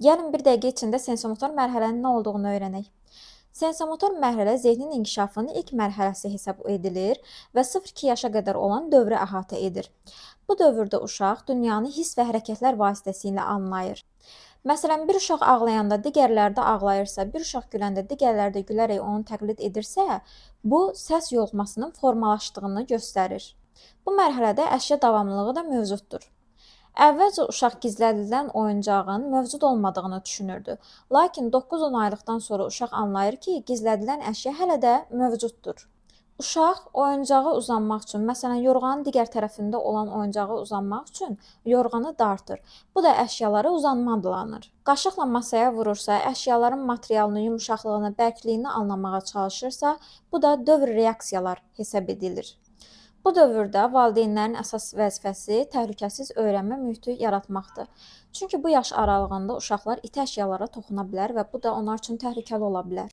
Gəlin bir dəqiqə içində sensomotor mərhələnin nə olduğunu öyrənək. Sensomotor mərhələ zehnin inkişafının ilk mərhələsi hesab edilir və 0-2 yaşa qədər olan dövrü əhatə edir. Bu dövrdə uşaq dünyanı hiss və hərəkətlər vasitəsilə anlayır. Məsələn, bir uşaq ağlayanda digərləri də ağlayırsa, bir uşaq güləndə digərləri də gülərək onu təqlid edirsə, bu səs yoluxmasının formalaşdığını göstərir. Bu mərhələdə əşya davamlılığı da mövcuddur. Əvvəlcə uşaq gizlədilən oyuncağın mövcud olmadığını düşünürdü. Lakin 9-10 aylıqdan sonra uşaq anlayır ki, gizlədilən əşya hələ də mövcuddur. Uşaq oyuncağa uzanmaq üçün, məsələn, yorğanın digər tərəfində olan oyuncağa uzanmaq üçün yorğanı dartır. Bu da əşyalara uzanma adlanır. Qaşıqla masaya vurursa, əşyaların materialını, yumşaqlığını, bərkliyini anlamağa çalışırsa, bu da dövr reaksiyalar hesab edilir. Bu dövrdə valideynlərin əsas vəzifəsi təhlükəsiz öyrənmə mühiti yaratmaqdır. Çünki bu yaş aralığında uşaqlar iti əşyalara toxuna bilər və bu da onlar üçün təhlükəli ola bilər.